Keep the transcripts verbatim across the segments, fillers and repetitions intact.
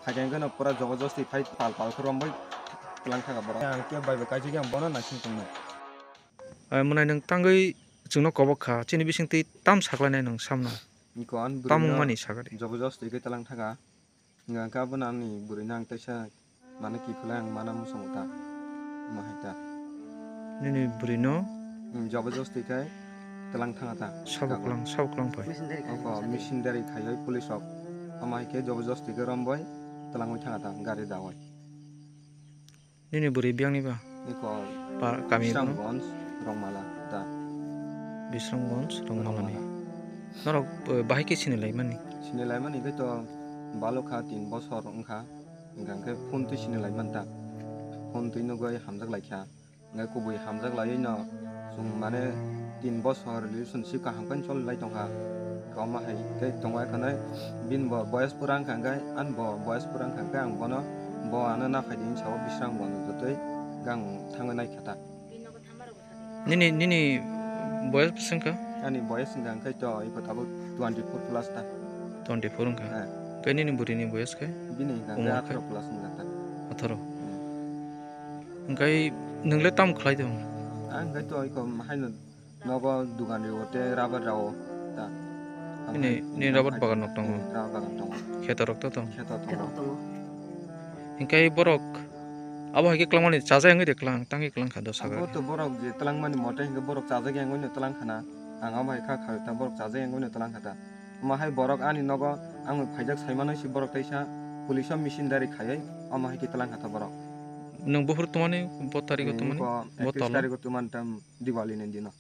Hakhe hwnkhe no pura jobojosti phai pal pal khe rombai twlang thaka borok. Ang khe bai bai kaisa khe ang bono naising tongnai. Ai mwnai nwng tangwi chwngno kobok kha, chini bisingtwi tam saklainai nwng samno. Iko ani tam bwrwino wngmani sakadi. Jobojosti khe twlang thaka. Hwnkhe abono ani bwrwino ang teisa mane kiphilai ang mana muchungo ta. Omo hai ta. Nini bwrwino? Hmm, jobojosti khe twlang thanga ta. Sabo kwlang, sabo kwlang phai. Oko missionary khaiwi police rok. Omo hai khe jobojosti khe rombai twlangwi thanga ta gari dawai. Nini bwrwi biyangni ba? Iko pa-, kami Bisramgonj, Rongmala ta. Bisramgonj, Rongmalani. Rongmala. Norok, eh, bahai khe sini laimani? Sini laimani khe to balokha tin bosor wngkha. Hingkha khe phone twi sini laiman ta. Phone twi nugwi hamjak laikha. Hingkhe kubui hamjak laiwi no chwng mane tin bosor relationship kaham khe choli lai tongkha. Omo hai khe tongo ekha nai bini bo boyes pura wngkha hingkhe ani bo boyes pura wngkha hingkhe ang bono bo ano naphai di hinwi sao Bisramgonj jotoi hingkhe ang thangwi naikha ta. Nini, nini boyes bwswk wngkha? Ani boyes wngkha hingkhe to iko tabuk twenty four plus ta. Twenty four wngkha. Eh. Hingkhe nini bwrwini boyes khe? Bini hingkha hingkhe umor khe? Atharo plus wngkha ta. Atharo. Hmm. Hingkhe nwng le tamo khlai tong? Ang hingkhe to iko haino nogo dugan rio tei rubber rao ta. Nini, nini rubber bagan nok tongo? Hmm, rubber bagan tongo. Kheto rok to tong? Kheto tongo. Kheto tongo. Hingkhe borok abo hai khe kwlangmani chajak wngwi de kwlang, tangwi kwlang kha dosa abo bai. To borok je twlangmani mote hingkhe borok chajak wngwi no twlang khana. Ang abo hai kha kha ta borok chajak wngwi no twlang kha ta. Omo hai borok ani nogo ang phaijak sai manwi si borok teisa police o missionary khaiwi omo hai khe twlang kha ta borok. Nwng buphuru tongmani bo tarigo tongmani? Bo ekris talo? Tarigo tongmani tam Diwali ni dino.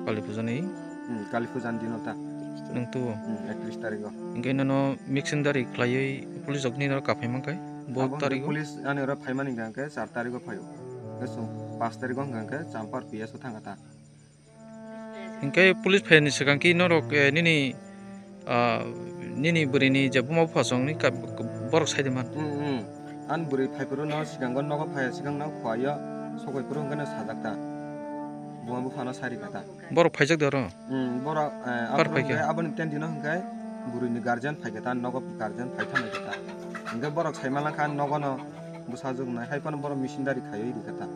Kali puja ni? Hmm, Kali puja ni dino ta. Nwng tuo? Hmm, ekris tarigo. Hingke nono missionary khlaiwi police rok nini oro kaphai mankhe bo tarigo? Police ani oro phaimani hingkha hingke char tarigo phaio. Hingke chwng panch tarigo hingkha hingke Champar P S o thangkha ta. Hingke police phaiyani swkang ki norok, eh, nini Ah, nini bwrwini je buma bupha chwngni ka-, borok sai de man. Hmm, hmm. Ani bwrwi phai phuru no swkango nogo phai swkang no khuaio sokoi phuru hwnkhe no sajak ta. Buma bupha no sai rikha ta. Borok phaijak de oro? Hmm, borok, eh, phai khe? Aboni ten dino hwnkhe bwrwini guardian phai khe ta, nogo guardian phai thangwi khe ta. Hwnkhe borok sai manlangkha nogo no bwsajwk nai, hai phano borok missionary khaiwi rikha ta.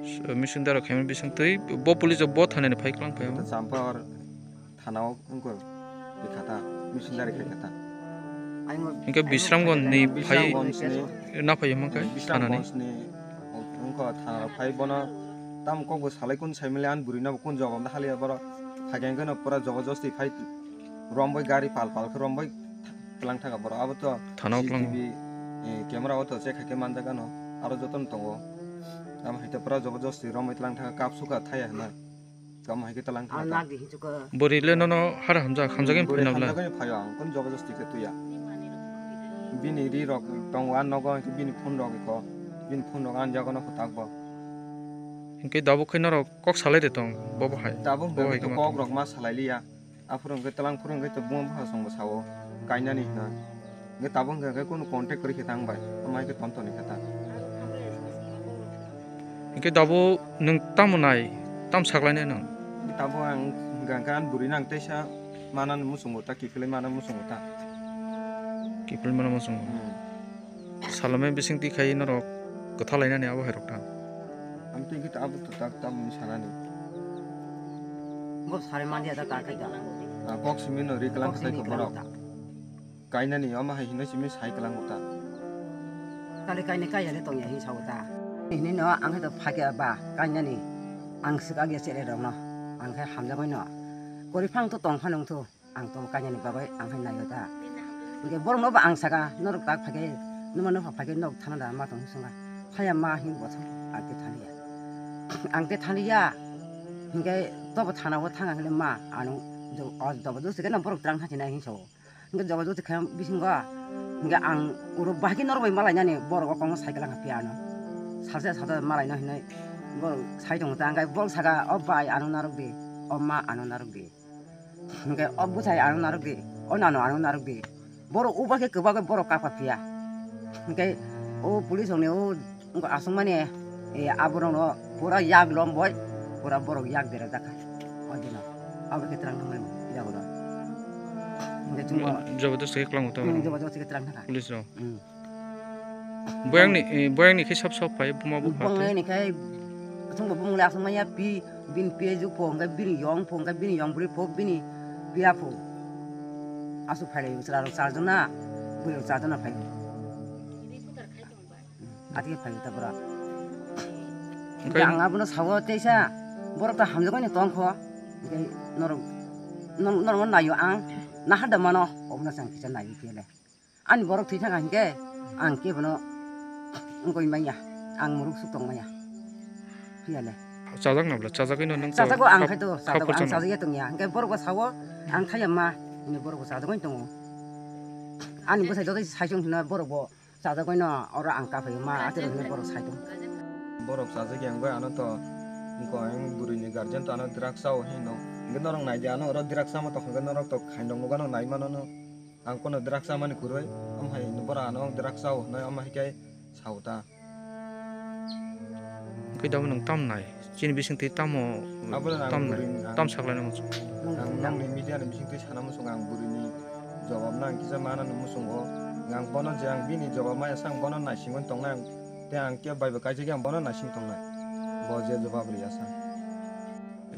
S-, missionary khaimani bising twi bo police bo thanani phai kwlang phai o. Champar thana o wngkha, rikha ta, missionary khai kha ta. Hingke Bisramgonj ni phai Bisramgonj ni, na phai hwnma khe thanani? Bisramgonj ni wngkha thana phai bono tam kok bo salai kun sai mili ani bwrwi no bo kun jogo haliya borok phai khe no pura jobojosti phai rombai gari pal pal khe rombai tlang thaka borok abo to thana o C C T V, eh, camera o to check khe manjak ano aro joto no tongo. Tamo hai khe pura jobojosti rombai tlang thaka kap suka thaya hwnwi. Tamo hai khe talang thangkha. Bwrwi le nono hara hamjak, hamjak wngwi phai nabla? Hamjak wngwi phaio ang, kun jobojosti khe tuya. Bini ri rok tongo, a nogo hwnkhe bini phone rok ikho, bini phone rok ani yago no kwtak bo. Hwnkhe tabuk khe norok kok salai de tong, bo bo hai? Tabuk bo hai hwnkhe kok rok ma salai liya. Aphuru hwnkhe talang phuru hwnkhe to buma bupha chwngbo sao, kainani hwnwi. Hingke tabuk hingke kunu contact kwrwi khe tang bai, omo hai khe ton toni khe ta. Hingke tabuk nwng tamo nai, tam saklainai nwng? Tabuk ang hingka hingke ani bwrwi no ang teisa manani muchungo ta, kiphilwi manani muchungo ta. Kiphilwi manani muchungo. Hmm. Salome bising twi khai norok kwtha lainani abo hai rok ta. Ang twi khe abo to tak tamni sanani. Bo sari manliya ta ta khai ta. Ah, kok simi no ri kwlang khai kok simi khe borok. Kwlang ta. Kainani omo hai hinwi simi sai kwlango ta. Tali kainwi kaiya le tongya hin sao ta. Hinwi no ang khe to phakya ba kainani. Ang swkak ya chere rok no. Ang khe hamjagwi no. Kwrwi phang to tong phano wngthu. Ang to kainani bagwi ang khe naio ta. Hwnkhe borok no bo ang saka norok tak phakhe numa nokha phakhe nok thana da ma tong swnga. Phaya ma hin bo thang ang te thaliya. Ang te thaliya. Hwnkhe to bo thana o thang ang le ma ano do o dobo do se no borok twlang thang nai hin sao. Hingke jobo joto khe bisingo, hingke ang oro bahai khe norok bai malainani borok o kongma cycle wngkha phiya ano. Salsa salsa malaino hinwi borok sai tongo ta, hingke borok saka, "O bai, ano narwk di, o ma, ano narwk di." Hingke, "O bwsai, ano narwk di, o nano, ano narwk di." Borok o bai khe kwbangkhe borok kapha phiya. Hingke o police rokni o Wngkha aswk mani, eh, aborokno pura yak lomboi, pura borok yak berajak kha. O dino, abo khe twlang thangmani yago no. Hingke chwng bo, jabardasti khe klango ta hmm, oro. Jabardasti khe twlang thangkha. Police rok. Hmm. Boyang ni, eh, boyang ni khe sab sab phai, buma bo pha Bong thai. Ni khai, chwng bo bumung le aswk manya, pi, bini pi aju pho, hingke bini yong pho, hingke bini yong bwrwi pho, bini piya pho. Aswk phai lai, chwla rok char jona, bwrwi rok char jona phai. Atike phai ta bora. Hingke ang abono sawo teisa, borok ta hamjagwi no tongkho. Hingke norok, nor-, norok no naio ang, nahar da mano, obono chang kisa naio khe le. Ani borok thwi thangkha hingke, ang kebono wngkoi manya, ang muruk suk tong manya. Phiya le. Chajak na bwla, chajagwi no nang Chajago ang kha-, khai to, chajago ang chajagya tongya. Hingke borok bo sawo, ang thaya ma, hini borok bo chajagwi tongo. Ani bwsai joto sai chwng hino borok bo Chajagwi no oro ang kaphai ma atwrwng hwnwi borok sai tong. Borok chajak yang bai ano to wngkha ang bwrwi ni guardian to ano drugs chao hino. Hwnkhe norok nai di ano oro drugs chama tong hwnkhe norok to khainrok nugo no nai mano no. Ang kono drugs chamani kwrwi, omo hai borok ano drugs chao hwnwi omo hai khe sao ta. Hwnkhe dabo nwng tam nai? Chini bisingtwi tamo, abo no ang tam nai? Bwrwi ni ang Tam saklaina muchung? Ang nangni media ni bisingtwi sana muchung ang bwrwi ni jawab no ang kisa mana no muchungo. Ang bono je ang bini jawab maya sang bono naisingwi tongnai ang. Tei ang khe bai bo kaisa khe ang bono naising tongnai. Bo je jawab riya sang.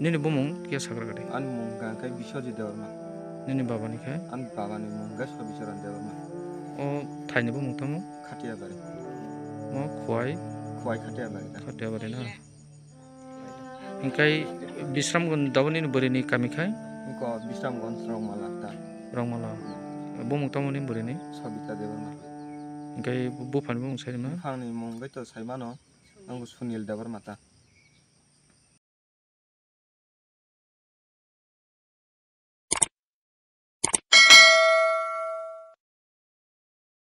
Nini bumung khe sagra gadi? Ani mung hwnkha khe Biswajit Debbarma. Nini baba ni khe? Ani baba ni mung hwnkha Sobicharan Debbarma. O thaini bumung tamo? Khatiyabari. Mo Khwai? Khwai Khatiyabari da. Khatiyabari na? Hingkai Bisramganj daboni ni bwrwi ni kami khai? Hingko Bisramganj Rongmala ta. Rongmala. Bumung tamo ni bwrwi ni? Sabita Debbarma. Hingkai bu-, buphani bumung sai ma? Buphang ni mung bai to sai mano. Ang Sunil Debbarma ta.